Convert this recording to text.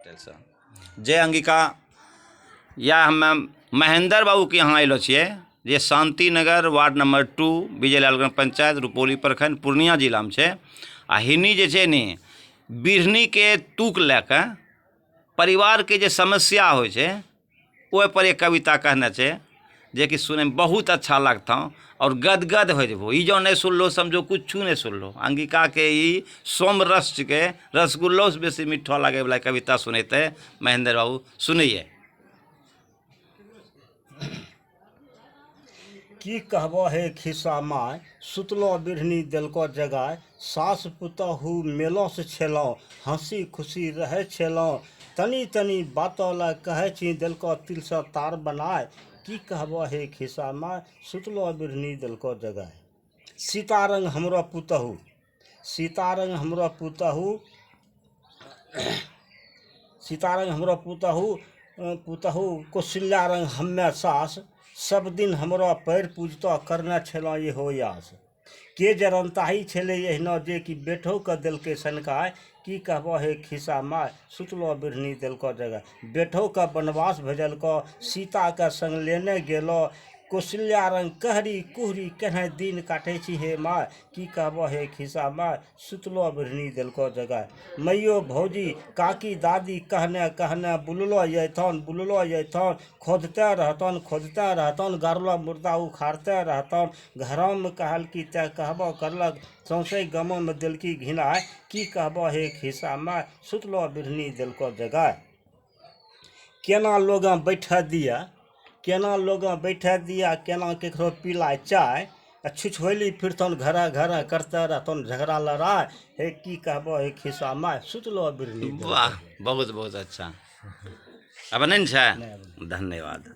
जय अंगिका। या हमे महेंद्र बाबू के यहाँ अयलो छियै, जे शांति नगर वार्ड नंबर 2 विजयलालगंज पंचायत रुपौली प्रखंड पूर्णिया जिला में छै। आ हिनी जे छै नी बिढ़नी के तुक लए के परिवार के जे समस्या होइ छै ओहि पर एक कविता कहने छै, जे कि सुनय में बहुत अच्छा लगता और गदगद हो जेबो। ई जो नहीं सुनलो समझो कुछ नहीं सुनलो। अंगिका के ई सोम रस के रसगुल्लो से बेसी मीठो लगे वाला कविता सुनेते महेंद्र बाबू, सुनैये। की कहबो हे खिस्सा माय, सुतलो बिढ़नी देलको जगाय, सास पुतहु मेलो से छेलौं, हंसी खुशी रहे छेलौं, तनी तनी बातो ला कहै छी देलको तिल से तार बनाय, की कहबो हे खिस्सा माय, सुतलो बिढ़नी देलको जगाय। सीता रंग हमरो पुतहु, सीता रंग हमरो पुतहु, सीता रंग हमरो पुतहु, पुतहु कौशल्या रंग हम्मे सास, सब दिन हमरो पैर पूजतो करने छलौं इहो आस। के जरनताही छलै एहनो जे कि बेटो के देलकै सनकाय, की कहबो हे खिस्सा माय, सुतलो बिढ़नी देलको जगह। बेटो के वनवास भेजलको, सीता के संग लेने गेलो, कौशल्या रंग कहरी कुहरी केना दिन काटे छी हे माय, की कहबो हे खिस्सा माय, सुतलो बिढ़नी देलको जगह। मैयो भौजी काकी दादी कहने कहने बुललो जैथन बुललो जैथन, खोदते रहतन खोदते रहतन, गारलो मुर्दा उखाड़ते रहतन, घरों में कहल की ते कहबो करलक, सौंसे गामों में देलकी घिनाय, की कहबो हे खिस्सा माय, सुतलो बिढ़नी देलको जगह। केना लोग बैठा दिया, केना लोग बैठा दिया, केना केकरो पिलाय चाय, आ छुछुएली फिरतन घरा घरा करते रहतन झगड़ा लड़ाई, हे की कहबो हे खिस्सा माय, सुतलो बिढ़नी देलको वाह, जगाय। बहुत बहुत अच्छा। अब नहीं छै? नहीं, अब नहीं। धन्यवाद।